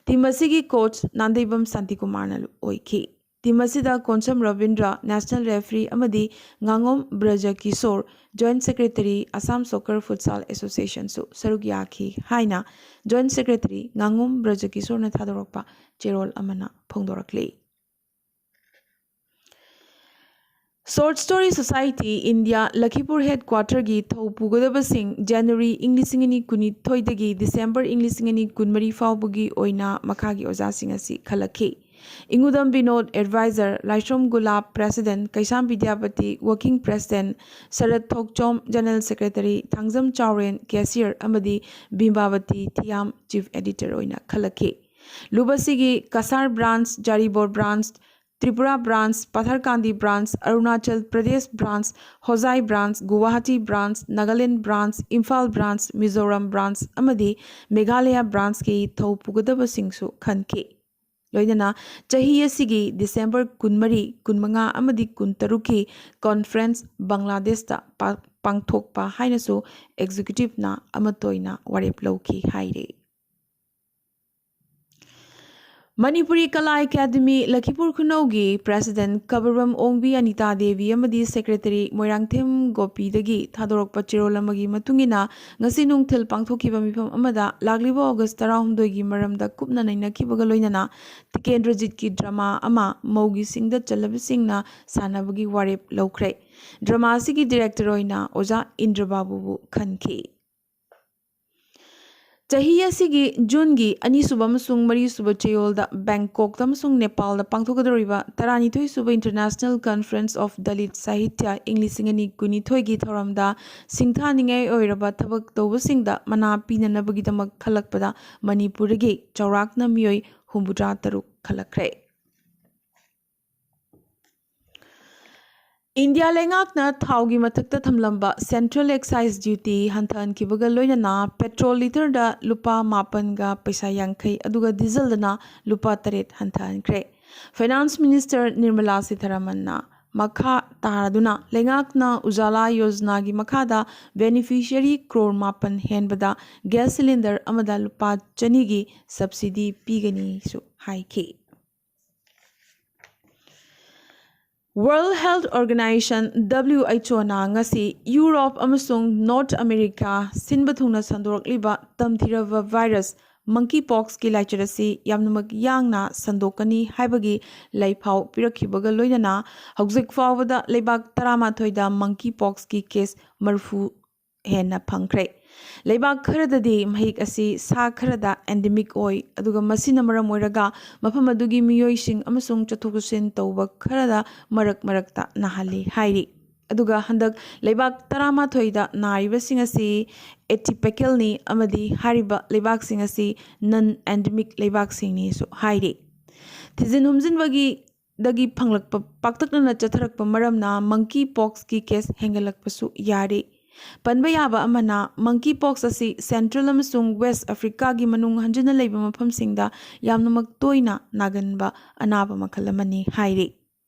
Team ꯑꯁꯤꯒꯤ coach ꯅꯥꯟꯗꯩꯕꯝ ꯁꯥꯟꯇꯤꯀꯨꯃꯥꯔꯅ ꯑꯣꯏꯈꯤ꯫ Team ꯑꯁꯤꯗ ꯀꯣꯟꯁꯝ ꯔꯕꯤꯟꯗ꯭ꯔ, national referee, ꯑꯃꯗꯤ ꯉꯥꯉꯣꯝ Braj Kishore, Joint Secretary, Assam Soccer Futsal Associationꯁꯨ ꯁꯔꯨꯛ ꯌꯥꯈꯤ ꯍꯥꯏꯅ Joint Secretary ꯉꯥꯉꯣꯝ ꯕ꯭ꯔꯖ ꯀꯤꯁꯣꯔꯅ ꯊꯥꯗꯣꯔꯛꯄ ꯆꯦꯔꯣꯜ ꯑꯃꯅ ꯐꯣꯡꯗꯣꯔꯛꯂꯤ꯫ Short Story Society India ꯂꯈꯤꯄꯨꯔ headquarterꯒꯤ ꯊꯧ ꯄꯨꯒꯗꯕꯁꯤꯡ January ꯏꯪ ꯂꯤꯁꯤꯡ ꯑꯅꯤ ꯀꯨꯟꯅꯤꯊꯣꯏꯗꯒꯤ December ꯏꯪ ꯂꯤꯁꯤꯡ ꯑꯅꯤ ꯀꯨꯟꯃꯔꯤ ꯐꯥꯎꯕꯒꯤ ꯑꯣꯏꯅ ꯃꯈꯥꯒꯤ ꯑꯣꯖꯥꯁꯤꯡ ꯑꯁꯤ ꯈꯜꯂꯛꯈꯤ꯫ ꯏꯉꯨꯗꯝ ꯕꯤꯅꯣꯗ, advisor, ꯂꯥꯏꯁ꯭ꯔꯣꯝ ꯒꯨꯂꯥꯞ, president, ꯀꯩꯁꯥꯝ ꯕꯤꯗ꯭ꯌꯥꯄꯇꯤ, working president, ꯁꯔꯠ ꯊꯣꯛꯆꯣꯝ, general secretary, ꯊꯥꯡꯖꯝ ꯆꯥꯎꯔꯦꯟ, cashier, ꯑꯃꯗꯤ ꯕꯤꯝꯕꯥꯕꯇꯤ ꯊꯤꯌꯥꯝ, chief editor ꯑꯣꯏꯅ ꯈꯜꯂꯛꯈꯤ꯫ ꯂꯨꯞ ꯑꯁꯤꯒꯤ Cachar branch, Jiribam branch, Tripura branch, Patharkandi branch, Arunachal Pradesh branch, Hojai branch, Guwahati branch, Nagaland branch, Imphal branch, Mizoram branch ꯑꯃꯗꯤ ꯃꯦꯘꯥꯂꯌꯥ ꯕ꯭ꯔꯥꯟꯁꯀꯤ ꯊꯧ ꯄꯨꯒꯗꯕꯁꯤꯡꯁꯨ ꯈꯟꯈꯤ꯫ ꯂꯣꯏꯅꯅ ꯆꯍꯤ ꯑꯁꯤꯒꯤ ꯗꯤꯁꯦꯝꯕꯔ ꯀꯨꯟꯃꯔꯤ, ꯀꯨꯟꯃꯉꯥ ꯑꯃꯗꯤ ꯀꯨꯟꯇꯔꯨꯛꯀꯤ ꯀꯣꯟꯐ꯭ꯔꯦꯟꯁ ꯕꯪꯒ꯭ꯂꯥꯗꯦꯁꯇ ꯄꯥ-, ꯄꯥꯡꯊꯣꯛꯄ ꯍꯥꯏꯅꯁꯨ ꯑꯦꯛꯖꯤꯀ꯭ꯌꯨꯇꯤꯚꯅ ꯑꯃꯠꯇ ꯑꯣꯏꯅ ꯋꯥꯔꯦꯞ ꯂꯧꯈꯤ ꯍꯥꯏꯔꯤ꯫ ꯃꯅꯤꯄꯨꯔꯤ ꯀꯂꯥ ꯑꯦꯀꯥꯗꯃꯤ ꯂꯈꯤꯄꯨꯔ ꯈꯨꯅꯧꯒꯤ ꯄ꯭ꯔꯦꯁꯤꯗꯦꯟꯠ ꯀꯕꯔꯕꯝ ꯑꯣꯡꯕꯤ ꯑꯅꯤꯇꯥ ꯗꯦꯕꯤ ꯑꯃꯗꯤ ꯁꯦꯀ꯭ꯔꯦꯇꯔꯤ ꯃꯣꯏꯔꯥꯡꯊꯦꯝ ꯒꯣꯄꯤꯗꯒꯤ ꯊꯥꯗꯣꯔꯛꯄ ꯆꯦꯔꯣꯜ ꯑꯃꯒꯤ ꯃꯇꯨꯡ ꯏꯟꯅ, ꯉꯁꯤ ꯅꯨꯡꯊꯤꯜ ꯄꯥꯡꯊꯣꯛꯈꯤꯕ ꯃꯤꯐꯝ ꯑꯃꯗ ꯂꯥꯛꯂꯤꯕ ꯑꯣꯒꯁ ꯇꯔꯥꯍꯨꯝꯗꯣꯏꯒꯤ ꯃꯔꯝꯗ ꯀꯨꯞꯅ ꯅꯩꯅꯈꯤꯕꯒ ꯂꯣꯏꯅꯅ ꯇꯤꯀꯦꯟꯗ꯭ꯔꯖꯤꯠꯀꯤ ꯗ꯭ꯔꯃꯥ ꯑꯃ ꯃꯧꯒꯤ ꯁꯤꯡꯗ ꯆꯜꯂꯕꯁꯤꯡꯅ ꯁꯥꯟꯅꯕꯒꯤ ꯋꯥꯔꯦꯞ ꯂꯧꯈ꯭ꯔꯦ꯫ ꯗ꯭ꯔꯃꯥ ꯑꯁꯤꯒꯤ ꯗꯤꯔꯦꯛꯇꯔ ꯑꯣꯏꯅ ꯑꯣꯖꯥ ꯏꯟꯗ꯭ꯔꯕꯥꯕꯨꯕꯨ ꯈꯟꯈꯤ꯫ ꯆꯍꯤ ꯑꯁꯤꯒꯤ ꯖꯨꯟꯒꯤ ꯑꯅꯤꯁꯨꯕ ꯑꯃꯁꯨꯡ ꯃꯔꯤꯁꯨꯕ ꯆꯌꯣꯜꯗ ꯕꯦꯡꯀꯣꯛꯇ ꯑꯃꯁꯨꯡ ꯅꯦꯄꯥꯜꯗ ꯄꯥꯡꯊꯣꯛꯀꯗꯧꯔꯤꯕ ꯇꯔꯥꯅꯤꯊꯣꯏꯁꯨꯕ International Conference of Dalit Sahitya ꯏꯪ ꯂꯤꯁꯤꯡ ꯑꯅꯤ ꯀꯨꯟꯅꯤꯊꯣꯏꯒꯤ ꯊꯧꯔꯝꯗ ꯁꯤꯡꯊꯥꯅꯤꯡꯉꯥꯏ ꯑꯣꯏꯔꯕ ꯊꯕꯛ ꯇꯧꯕꯁꯤꯡꯗ ꯃꯅꯥ ꯄꯤꯅꯅꯕꯒꯤꯗꯃꯛ ꯈꯜꯂꯛꯄꯗ ꯃꯅꯤꯄꯨꯔꯗꯒꯤ ꯆꯥꯎꯔꯥꯛꯅ ꯃꯤꯑꯣꯏ ꯍꯨꯝꯐꯨꯇꯔꯥ ꯇꯔꯨꯛ ꯈꯜꯂꯛꯈ꯭ꯔꯦ꯫ ꯏꯟꯗꯤꯌꯥ ꯂꯩꯉꯥꯛꯅ ꯊꯥꯎꯒꯤ ꯃꯊꯛꯇ ꯊꯝꯂꯝꯕ Central Excise Duty ꯍꯟꯊꯍꯟꯈꯤꯕꯒ ꯂꯣꯏꯅꯅ ꯄꯦꯇ꯭ꯔꯣꯜ ꯂꯤꯇꯔꯗ ꯂꯨꯄꯥ ꯃꯥꯄꯟꯒ ꯄꯩꯁꯥ ꯌꯥꯡꯈꯩ ꯑꯗꯨꯒ ꯗꯤꯖꯜꯗꯅ ꯂꯨꯄꯥ ꯇꯔꯦꯠ ꯍꯟꯊꯍꯟꯈ꯭ꯔꯦ꯫ ꯐꯥꯏꯅꯥꯟꯁ ꯃꯤꯅꯤꯁꯇꯔ ꯅꯤꯔꯃꯂꯥ ꯁꯤꯊꯥꯔꯥꯃꯟꯅ ꯃꯈꯥ ꯇꯥꯔꯗꯨꯅ ꯂꯩꯉꯥꯛꯅ ꯎꯖꯥꯂꯥ ꯌꯣꯖꯅꯥꯒꯤ ꯃꯈꯥꯗ ꯕꯦꯅꯤꯐꯤꯁꯤꯌꯔꯤ ꯀ꯭ꯔꯣꯔ ꯃꯥꯄꯟ ꯍꯦꯟꯕꯗ ꯒ꯭ꯌꯥꯁ ꯁꯤꯂꯤꯟꯗꯔ ꯑꯃꯗ ꯂꯨꯄꯥ ꯆꯅꯤꯒꯤ ꯁꯕꯁꯤꯗꯤ ꯄꯤꯒꯅꯤꯁꯨ ꯍꯥꯏꯈꯤ꯫ World Health Organization, W H O ꯅ ꯉꯁꯤ ꯌꯨꯔꯣꯞ ꯑꯃꯁꯨꯡ ꯅꯣꯔꯠ ꯑꯃꯦꯔꯤꯀꯥ ꯁꯤꯟꯕ ꯊꯨꯡꯅ ꯁꯟꯗꯣꯔꯛꯂꯤꯕ ꯇꯝꯊꯤꯔꯕ ꯚꯥꯏꯔꯁ monkeypox ꯀꯤ ꯂꯥꯏꯆꯠ ꯑꯁꯤ ꯌꯥꯝꯅꯃꯛ ꯌꯥꯡꯅ ꯁꯟꯗꯣꯛꯀꯅꯤ ꯍꯥꯏꯕꯒꯤ ꯂꯩꯐꯥꯎ ꯄꯤꯔꯛꯈꯤꯕꯒ ꯂꯣꯏꯅꯅ ꯍꯧꯖꯤꯛ ꯐꯥꯎꯕꯗ ꯂꯩꯕꯥꯛ ꯇꯔꯥꯃꯥꯊꯣꯏꯗ monkeypox ꯀꯤ ꯀꯦꯁ ꯃꯔꯤꯐꯨ ꯍꯦꯟꯅ ꯐꯪꯈ꯭ꯔꯦ꯫ ꯂꯩꯕꯥꯛ ꯈꯔꯗꯗꯤ ꯃꯍꯤꯛ ꯑꯁꯤ ꯁꯥ ꯈꯔꯗ endemic ꯑꯣꯏ, ꯑꯗꯨꯒ ꯃꯁꯤꯅ ꯃꯔꯝ ꯑꯣꯏꯔꯒ ꯃꯐꯝ ꯑꯗꯨꯒꯤ ꯃꯤꯑꯣꯏꯁꯤꯡ ꯑꯃꯁꯨꯡ ꯆꯠꯊꯣꯛ ꯆꯠꯁꯤꯟ ꯇꯧꯕ ꯈꯔꯗ ꯃꯔꯛ ꯃꯔꯛꯇ ꯅꯥꯍꯜꯂꯤ ꯍꯥꯏꯔꯤ꯫ ꯑꯗꯨꯒ ꯍꯟꯗꯛ ꯂꯩꯕꯥꯛ ꯇꯔꯥꯃꯥꯊꯣꯏꯗ ꯅꯥꯔꯤꯕꯁꯤꯡ ꯑꯁꯤ atypical ꯅꯤ ꯑꯃꯗꯤ ꯍꯥꯏꯔꯤꯕ ꯂꯩꯕꯥꯛꯁꯤꯡ ꯑꯁꯤ non endemic ꯂꯩꯕꯥꯛꯁꯤꯡꯅꯤꯁꯨ ꯍꯥꯏꯔꯤ꯫ ꯊꯤꯖꯤꯟ ꯍꯨꯝꯖꯤꯟꯕꯒꯤ ꯗꯒꯤ ꯐꯪꯂꯛꯄ ꯄꯥꯛꯇꯛꯅꯅ ꯆꯠꯊꯔꯛꯄ ꯃꯔꯝꯅ monkey poxꯀꯤ case ꯍꯦꯟꯒꯠꯂꯛꯄꯁꯨ ꯌꯥꯔꯤ꯫ ꯄꯟꯕ ꯌꯥꯕ ꯑꯃꯅ, monkey pox ꯑꯁꯤ Central ꯑꯃꯁꯨꯡ West Africaꯒꯤ ꯃꯅꯨꯡ ꯍꯟꯖꯤꯟꯅ ꯂꯩꯕ ꯃꯐꯝꯁꯤꯡꯗ ꯌꯥꯝꯅꯃꯛ ꯇꯣꯏꯅ ꯅꯥꯒꯟꯕ ꯑꯅꯥꯕ ꯃꯈꯜ ꯑꯃꯅꯤ ꯍꯥꯏꯔꯤ꯫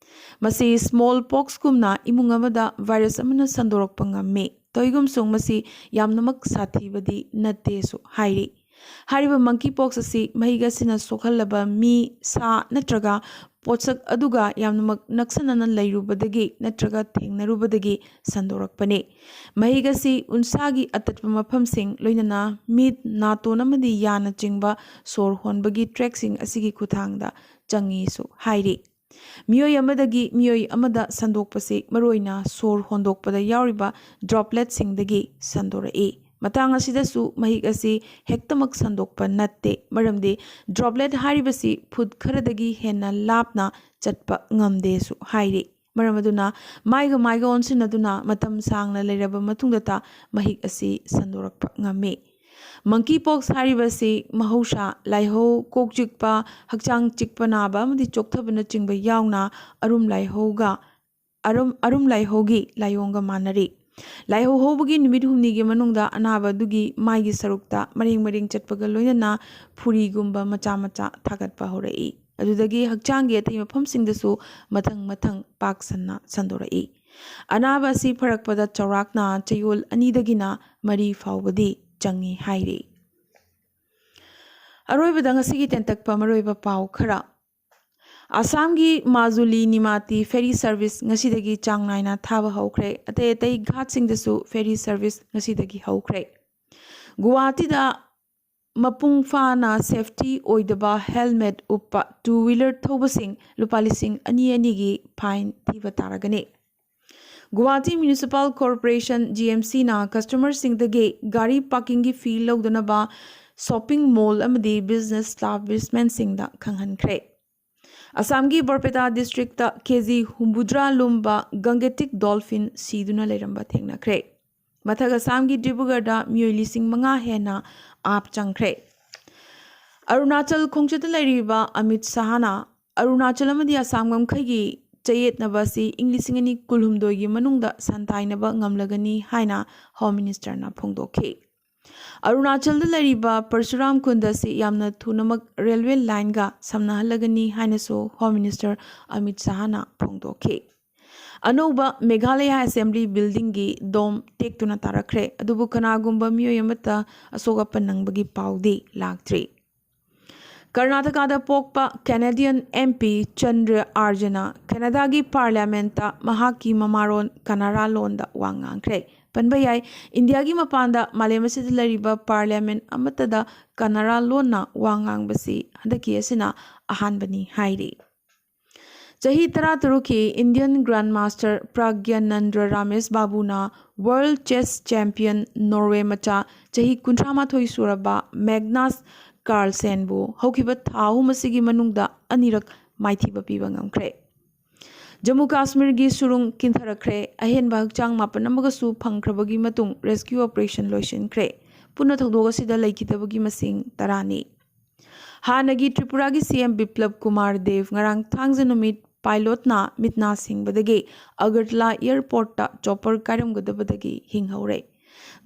ꯃꯁꯤ small poxꯀꯨꯝꯅ ꯏꯃꯨꯡ ꯑꯃꯗ virus ꯑꯃꯅ ꯁꯟꯗꯣꯔꯛꯄ ꯉꯝꯃꯤ꯫ ꯇꯧꯏꯒꯨꯝꯁꯨꯡ ꯃꯁꯤ ꯌꯥꯝꯅꯃꯛ ꯁꯥꯊꯤꯕꯗꯤ ꯅꯠꯇꯦꯁꯨ ꯍꯥꯏꯔꯤ꯫ ꯍꯥꯏꯔꯤꯕ monkey pox ꯑꯁꯤ ꯃꯍꯤꯛ ꯑꯁꯤꯅ ꯁꯣꯛꯍꯜꯂꯕ ꯃꯤ, ꯁꯥ ꯅꯠꯇ꯭ꯔꯒ ꯄꯣꯠꯁꯛ ꯑꯗꯨꯒ ꯌꯥꯝꯅꯃꯛ ꯅꯛꯁꯟꯅꯅ ꯂꯩꯔꯨꯕꯗꯒꯤ ꯅꯠꯇ꯭ꯔꯒ ꯊꯦꯡꯅꯔꯨꯕꯗꯒꯤ ꯁꯟꯗꯣꯔꯛꯄꯅꯤ꯫ ꯃꯍꯤꯛ ꯑꯁꯤ ꯎꯟꯁꯥꯒꯤ ꯑꯇꯠꯄ ꯃꯐꯝꯁꯤꯡ, ꯂꯣꯏꯅꯅ ꯃꯤꯠ, ꯅꯥꯇꯣꯟ ꯑꯃꯗꯤ ꯌꯥꯅꯆꯤꯡꯕ ꯁꯣꯔ ꯍꯣꯟꯕꯒꯤ trackꯁꯤꯡ ꯑꯁꯤꯒꯤ ꯈꯨꯠꯊꯥꯡꯗ ꯆꯪꯉꯤꯁꯨ ꯍꯥꯏꯔꯤ꯫ ꯃꯤꯑꯣꯏ ꯑꯃꯗꯒꯤ ꯃꯤꯑꯣꯏ ꯑꯃꯗ ꯁꯟꯗꯣꯛꯄꯁꯤ ꯃꯔꯨꯑꯣꯏꯅ ꯁꯣꯔ ꯍꯣꯟꯗꯣꯛꯄꯗ ꯌꯥꯎꯔꯤꯕ dropletꯁꯤꯡꯗꯒꯤ ꯁꯟꯗꯣꯔꯛꯏ꯫ ꯃꯇꯥꯡ ꯑꯁꯤꯗꯁꯨ ꯃꯍꯤꯛ ꯑꯁꯤ ꯍꯦꯛꯇꯃꯛ ꯁꯟꯗꯣꯛꯄ ꯅꯠꯇꯦ, ꯃꯔꯝꯗꯤ droplet ꯍꯥꯏꯔꯤꯕꯁꯤ ꯐꯨꯠ ꯈꯔꯗꯒꯤ ꯍꯦꯟꯅ ꯂꯥꯞꯅ ꯆꯠꯄ ꯉꯝꯗꯦꯁꯨ ꯍꯥꯏꯔꯤ꯫ ꯃꯔꯝ ꯑꯗꯨꯅ ꯃꯥꯏꯒ ꯃꯥꯏꯒ ꯑꯣꯟꯁꯤꯟꯅꯗꯨꯅ ꯃꯇꯝ ꯁꯥꯡꯅ ꯂꯩꯔꯕ ꯃꯇꯨꯡꯗꯇ ꯃꯍꯤꯛ ꯑꯁꯤ ꯁꯟꯗꯣꯔꯛꯄ ꯉꯝꯃꯤ꯫ Monkey pox ꯍꯥꯏꯔꯤꯕꯁꯤ ꯃꯍꯧꯁꯥ ꯂꯥꯏꯍꯧ, ꯀꯣꯛ ꯆꯤꯛꯄ, ꯍꯛꯆꯥꯡ ꯆꯤꯛꯄ ꯅꯥꯕ ꯑꯃꯗꯤ ꯆꯣꯛꯊꯕꯅꯆꯤꯡꯕ ꯌꯥꯎꯅ ꯑꯔꯨꯝ ꯂꯥꯏꯍꯧꯒ, ꯑꯔꯨꯝ, ꯑꯔꯨꯝ ꯂꯥꯏꯍꯧꯒꯤ ꯂꯥꯏꯑꯣꯡꯒ ꯃꯥꯟꯅꯔꯤ꯫ ꯂꯥꯏꯍꯧ ꯍꯧꯕꯒꯤ ꯅꯨꯃꯤꯠ ꯍꯨꯝꯅꯤꯒꯤ ꯃꯅꯨꯡꯗ ꯑꯅꯥꯕ ꯑꯗꯨꯒꯤ ꯃꯥꯏꯒꯤ ꯁꯔꯨꯛꯇ ꯃꯔꯦꯡ ꯃꯔꯦꯡ ꯆꯠꯄꯒ ꯂꯣꯏꯅꯅ ꯐꯨꯔꯤꯒꯨꯝꯕ ꯃꯆꯥ ꯃꯆꯥ ꯊꯥꯒꯠꯄ ꯍꯧꯔꯛꯏ꯫ ꯑꯗꯨꯗꯒꯤ ꯍꯛꯆꯥꯡꯒꯤ ꯑꯇꯩ ꯃꯐꯝꯁꯤꯡꯗꯁꯨ ꯃꯊꯪ ꯃꯊꯪ ꯄꯥꯛ ꯁꯟꯅ ꯁꯟꯗꯣꯔꯛꯏ꯫ ꯑꯅꯥꯕ ꯑꯁꯤ ꯐꯔꯛꯄꯗ ꯆꯥꯎꯔꯥꯛꯅ ꯆꯌꯣꯜ ꯑꯅꯤꯗꯒꯤꯅ ꯃꯔꯤ ꯐꯥꯎꯕꯗꯤ ꯆꯪꯏ ꯍꯥꯏꯔꯤ꯫ ꯑꯔꯣꯏꯕꯗ ꯉꯁꯤꯒꯤ ꯇꯦꯟꯇꯛꯄ ꯃꯔꯨꯑꯣꯏꯕ ꯄꯥꯎ ꯈꯔ꯫ ꯑꯁꯥꯝꯒꯤ ꯃꯥꯖꯨꯂꯤ ꯅꯤꯃꯥꯇꯤ ferry service ꯉꯁꯤꯗꯒꯤ ꯆꯥꯡ ꯅꯥꯏꯅ ꯊꯥꯕ ꯍꯧꯈ꯭ꯔꯦ꯫ ꯑꯇꯩ ꯑꯇꯩ ꯘꯥꯠꯁꯤꯡꯗꯁꯨ ferry service ꯉꯁꯤꯗꯒꯤ ꯍꯧꯈ꯭ꯔꯦ꯫ ꯒꯨꯋꯥꯍꯥꯇꯤꯗ ꯃꯄꯨꯡ ꯐꯥꯅ safety ꯑꯣꯏꯗꯕ helmet ꯎꯞꯄ two wheeler ꯊꯧꯕꯁꯤꯡ ꯂꯨꯄꯥ ꯂꯤꯁꯤꯡ ꯑꯅꯤ ꯑꯅꯤꯒꯤ fine ꯊꯤꯕ ꯇꯥꯔꯒꯅꯤ꯫ ꯒꯨꯋꯥꯍꯥꯇꯤ Municipal Corporation, GMCꯅ customerꯁꯤꯡꯗꯒꯤ ꯒꯥꯔꯤ parkingꯒꯤ fee ꯂꯧꯗꯅꯕ shopping mall ꯑꯃꯗꯤ business establishmentꯁꯤꯡꯗ ꯈꯪꯍꯟꯈ꯭ꯔꯦ꯫ ꯑꯁꯥꯝꯒꯤ ꯕꯔꯄꯦꯇꯥ districtꯇ KG ꯍꯨꯝꯐꯨꯇꯔꯥ ꯂꯨꯝꯕ gangetic dolphin ꯁꯤꯗꯨꯅ ꯂꯩꯔꯝꯕ ꯊꯦꯡꯅꯈ꯭ꯔꯦ꯫ ꯃꯊꯛ ꯑꯁꯥꯝꯒꯤ ꯗꯤꯕ꯭ꯔꯨꯒꯔꯗ ꯃꯤꯑꯣꯏ ꯂꯤꯁꯤꯡ ꯃꯉꯥ ꯍꯦꯟꯅ ꯑꯥꯞ ꯆꯪꯈ꯭ꯔꯦ꯫ ꯑꯔꯨꯅꯥꯆꯜ ꯈꯣꯡꯆꯠꯇ ꯂꯩꯔꯤꯕ ꯑꯃꯤꯠ ꯁꯍꯥꯅ ꯑꯔꯨꯅꯥꯆꯜ ꯑꯃꯗꯤ ꯑꯁꯥꯝ ꯉꯝꯈꯩꯒꯤ ꯆꯌꯦꯠꯅꯕ ꯑꯁꯤ ꯏꯪ ꯂꯤꯁꯤꯡ ꯑꯅꯤ ꯀꯨꯟꯍꯨꯝꯗꯣꯏꯒꯤ ꯃꯅꯨꯡꯗ ꯁꯟꯊꯥꯏꯅꯕ ꯉꯝꯂꯒꯅꯤ ꯍꯥꯏꯅ ꯍꯣꯝ ꯃꯤꯅꯤꯁꯇꯔꯅ ꯐꯣꯡꯗꯣꯛꯈꯤ꯫ ꯑꯔꯨꯅꯥꯆꯜꯗ ꯂꯩꯔꯤꯕ ꯄꯔꯁꯨꯔꯥꯝ ꯀꯨꯟꯗ ꯑꯁꯤ ꯌꯥꯝꯅ ꯊꯨꯅꯃꯛ ꯔꯦꯜꯋꯦ ꯂꯥꯏꯟꯒ ꯁꯝꯅꯍꯜꯂꯒꯅꯤ ꯍꯥꯏꯅꯁꯨ ꯍꯣꯝ ꯃꯤꯅꯤꯁꯇꯔ ꯑꯃꯤꯠ ꯁꯍꯥꯅ ꯐꯣꯡꯗꯣꯛꯈꯤ꯫ ꯑꯅꯧꯕ ꯃꯦꯘꯥꯂꯌꯥ ꯑꯦꯁꯦꯝꯕ꯭ꯂꯤ ꯕꯤꯜꯗꯤꯡꯒꯤ ꯗꯣꯝ ꯇꯦꯛꯇꯨꯅ ꯇꯥꯔꯛꯈ꯭ꯔꯦ, ꯑꯗꯨꯕꯨ ꯀꯅꯥꯒꯨꯝꯕ ꯃꯤꯑꯣꯏ ꯑꯃꯠꯇ ꯑꯁꯣꯛ ꯑꯄꯟ ꯅꯪꯕꯒꯤ ꯄꯥꯎꯗꯤ ꯂꯥꯛꯇ꯭ꯔꯤ꯫ ꯀꯔꯅꯥꯇꯀꯥꯗ ꯄꯣꯛꯄ ꯀꯦꯅꯦꯗꯤꯌꯟ ꯑꯦꯝ ꯄꯤ ꯆꯟꯗ꯭ꯔ ꯑꯥꯔꯖꯅ ꯀꯦꯅꯥꯗꯥꯒꯤ ꯄꯥꯔꯂꯤꯌꯥꯃꯦꯟꯠꯇ ꯃꯍꯥꯛꯀꯤ ꯃꯃꯥꯔꯣꯟ ꯀꯅꯥꯔꯥ ꯂꯣꯟꯗ ꯋꯥ ꯉꯥꯡꯈ꯭ꯔꯦ꯫ ꯄꯟꯕ ꯌꯥꯏ, ꯏꯟꯗꯤꯌꯥꯒꯤ ꯃꯄꯥꯟꯗ ꯃꯥꯂꯦꯝ ꯑꯁꯤꯗ ꯂꯩꯔꯤꯕ ꯄꯥꯔꯂꯤꯌꯥꯃꯦꯟꯠ ꯑꯃꯠꯇꯗ ꯀꯅꯥꯔꯥ ꯂꯣꯟꯅ ꯋꯥ ꯉꯥꯡꯕꯁꯤ ꯍꯟꯗꯛꯀꯤ ꯑꯁꯤꯅ ꯑꯍꯥꯟꯕꯅꯤ ꯍꯥꯏꯔꯤ꯫ ꯆꯍꯤ ꯇꯔꯥꯇꯔꯨꯛꯀꯤ Indian grandmaster Praggnanandhaa Ramesh ꯕꯥꯕꯨꯅ ꯋꯥꯔꯜꯗ ꯆꯦꯁ ꯆꯦꯝꯄꯤꯌꯟ ꯅꯣꯔꯋꯦ ꯃꯆꯥ ꯆꯍꯤ ꯀꯨꯟꯊ꯭ꯔꯥ ꯃꯥꯊꯣꯏ ꯁꯨꯔꯕ ꯃꯦꯒꯅꯥꯁ ꯀꯥꯔꯜꯁꯦꯟꯕꯨ ꯍꯧꯈꯤꯕ ꯊꯥ ꯑꯍꯨꯝ ꯑꯁꯤꯒꯤ ꯃꯅꯨꯡꯗ ꯑꯅꯤꯔꯛ ꯃꯥꯏꯊꯤꯕ ꯄꯤꯕ ꯉꯝꯈ꯭ꯔꯦ꯫ ꯖꯝꯃꯨ ꯀꯥꯁꯃꯤꯔꯒꯤ ꯁꯨꯔꯨꯡ ꯀꯤꯟꯊꯔꯛꯈ꯭ꯔꯦ꯫ ꯑꯍꯦꯟꯕ ꯍꯛꯆꯥꯡ ꯃꯥꯄꯟ ꯑꯃꯒꯁꯨ ꯐꯪꯈ꯭ꯔꯕꯒꯤ ꯃꯇꯨꯡ ꯔꯦꯁꯀ꯭ꯌꯨ ꯑꯣꯄꯔꯦꯁꯟ ꯂꯣꯏꯁꯤꯟꯈ꯭ꯔꯦ꯫ ꯄꯨꯟꯅ ꯊꯧꯗꯣꯛ ꯑꯁꯤꯗ ꯂꯩꯈꯤꯗꯕꯒꯤ ꯃꯁꯤꯡ ꯇꯔꯥꯅꯤ꯫ ꯍꯥꯟꯅꯒꯤ ꯇ꯭ꯔꯤꯄꯨꯔꯥꯒꯤ ꯁꯤ ꯑꯦꯝ ꯕꯤꯄ꯭ꯂꯕ ꯀꯨꯃꯥꯔ ꯗꯦꯕ ꯉꯔꯥꯡ ꯊꯥꯡꯖ ꯅꯨꯃꯤꯠ ꯄꯥꯏꯂꯣꯠꯅ ꯃꯤꯠ ꯅꯥ ꯁꯤꯡꯕꯗꯒꯤ ꯑꯒꯔꯇꯂꯥ ꯑꯦꯌꯔꯄꯣꯔꯠꯇ ꯆꯣꯄꯔ ꯀꯥꯏꯔꯝꯒꯗꯕꯗꯒꯤ ꯍꯤꯡꯍꯧꯔꯦ꯫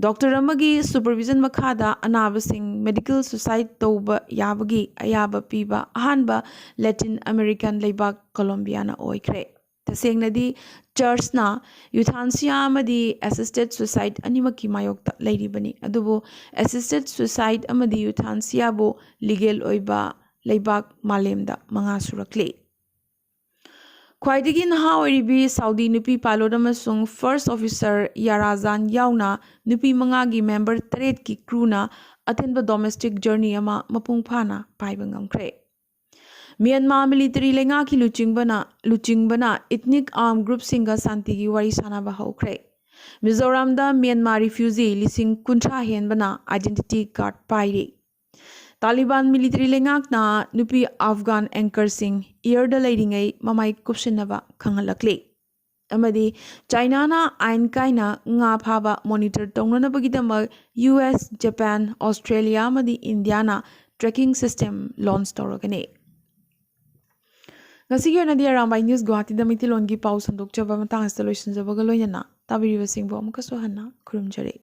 ꯗꯣꯛꯇꯔ ꯑꯃꯒꯤ ꯁꯨꯄꯔꯚꯤꯖꯟ ꯃꯈꯥꯗ ꯑꯅꯥꯕꯁꯤꯡ ꯃꯦꯗꯤꯀꯦꯜ ꯁꯨꯏꯁꯥꯏꯗ ꯇꯧꯕ ꯌꯥꯕꯒꯤ ꯑꯌꯥꯕ ꯄꯤꯕ ꯑꯍꯥꯟꯕ ꯂꯦꯇꯤꯟ ꯑꯃꯦꯔꯤꯀꯥꯟ ꯂꯩꯕꯥꯛ ꯀꯣꯂꯣꯝꯕꯤꯌꯥꯅ ꯑꯣꯏꯈ꯭ꯔꯦ꯫ ꯇꯁꯦꯡꯅꯗꯤ ꯆꯔꯆꯅ ꯌꯨꯊꯥꯟꯁꯤꯌꯥ ꯑꯃꯗꯤ ꯑꯦꯁꯤꯁꯇꯦꯗ ꯁꯨꯏꯁꯥꯏꯗ ꯑꯅꯤꯃꯛꯀꯤ ꯃꯥꯌꯣꯛꯇ ꯂꯩꯔꯤꯕꯅꯤ, ꯑꯗꯨꯕꯨ ꯑꯦꯁꯤꯁꯇꯦꯗ ꯁꯨꯏꯁꯥꯏꯗ ꯑꯃꯗꯤ ꯌꯨꯊꯥꯟꯁꯤꯌꯥꯕꯨ ꯂꯤꯒꯦꯜ ꯑꯣꯏꯕ ꯂꯩꯕꯥꯛ ꯃꯥꯂꯦꯝꯗ ꯃꯉꯥ ꯁꯨꯔꯛꯂꯤ꯫ ꯈ꯭ꯋꯥꯏꯗꯒꯤ ꯅꯍꯥ ꯑꯣꯏꯔꯤꯕꯤ ꯁꯥꯎꯗꯤ ꯅꯨꯄꯤ ꯄꯥꯏꯂꯣꯠ ꯑꯃꯁꯨꯡ ꯐꯥꯔꯁ ꯑꯣꯐꯤꯁꯔ ꯌꯥꯔꯥꯖꯥꯟ ꯌꯥꯎꯅ ꯅꯨꯄꯤ ꯃꯉꯥꯒꯤ ꯃꯦꯝꯕꯔ ꯇꯔꯦꯠꯀꯤ ꯀ꯭ꯔꯨꯅ ꯑꯇꯦꯟꯕ ꯗꯣꯃꯦꯁꯇꯤꯛ ꯖꯔꯅꯤ ꯑꯃ ꯃꯄꯨꯡ ꯐꯥꯅ ꯄꯥꯏꯕ ꯉꯝꯈ꯭ꯔꯦ꯫ ꯃ꯭ꯌꯥꯟꯃꯥ ꯃꯤꯂꯤꯇꯔꯤ ꯂꯩꯉꯥꯛꯀꯤ ꯂꯨꯆꯤꯡꯕꯅ ꯂꯨꯆꯤꯡꯕꯅ ꯏꯊꯅꯤꯛ ꯑꯥꯔꯝ ꯒ꯭ꯔꯨꯞꯁꯤꯡꯒ ꯁꯥꯟꯇꯤꯒꯤ ꯋꯥꯔꯤ ꯁꯥꯟꯅꯕ ꯍꯧꯈ꯭ꯔꯦ꯫ ꯃꯤꯖꯣꯔꯥꯝꯗ ꯃ꯭ꯌꯥꯟꯃꯥ ꯔꯤꯐ꯭ꯌꯨꯖꯤ ꯂꯤꯁꯤꯡ ꯀꯨꯟꯊ꯭ꯔꯥ ꯍꯦꯟꯕꯅ ꯑꯥꯏꯗꯦꯟꯇꯤꯇꯤ ꯀꯥꯔꯗ ꯄꯥꯏꯔꯤ꯫ ꯇꯥꯂꯤꯕꯥꯟ ꯃꯤꯂꯤꯇꯔꯤ ꯂꯩꯉꯥꯛꯅ ꯅꯨꯄꯤ ꯑꯐꯒꯥꯟ ꯑꯦꯡꯀꯔꯁꯤꯡ ꯏꯌꯔꯗ ꯂꯩꯔꯤꯉꯩ ꯃꯃꯥꯏ ꯀꯨꯞꯁꯤꯟꯅꯕ ꯈꯪꯍꯜꯂꯛꯂꯤ꯫ ꯑꯃꯗꯤ ꯆꯥꯏꯅꯥꯅ ꯑꯥꯏꯟ ꯀꯥꯏꯅ ꯉꯥ ꯐꯥꯕ ꯃꯣꯅꯤꯇꯔ ꯇꯧꯅꯅꯕꯒꯤꯗꯃꯛ ꯌꯨ ꯑꯦꯁ, ꯖꯄꯥꯟ, ꯑꯣꯁꯇ꯭ꯔꯦꯂꯤꯌꯥ ꯑꯃꯗꯤ ꯏꯟꯗꯤꯌꯥꯅ ꯇ꯭ꯔꯦꯀꯤꯡ ꯁꯤꯁꯇꯦꯝ ꯂꯣꯟꯆ ꯇꯧꯔꯒꯅꯤ꯫ ꯉꯁꯤꯒꯤ ꯑꯣꯏꯅꯗꯤ ꯑꯔꯥꯝꯕꯥꯏ ꯅ꯭ꯌꯨꯁ ꯒꯨꯋꯥꯍꯥꯇꯤꯗ ꯃꯩꯇꯩꯂꯣꯟꯒꯤ ꯄꯥꯎ ꯁꯟꯗꯣꯛꯆꯕ ꯃꯇꯥꯡ ꯑꯁꯤꯗ ꯂꯣꯏꯁꯤꯟꯖꯕꯒ ꯂꯣꯏꯅꯅ ꯇꯥꯕꯤꯔꯤꯕꯁꯤꯡꯕꯨ ꯑꯃꯨꯛꯀꯁꯨ ꯍꯟꯅ ꯈꯨꯔꯨꯝꯖꯔꯤ꯫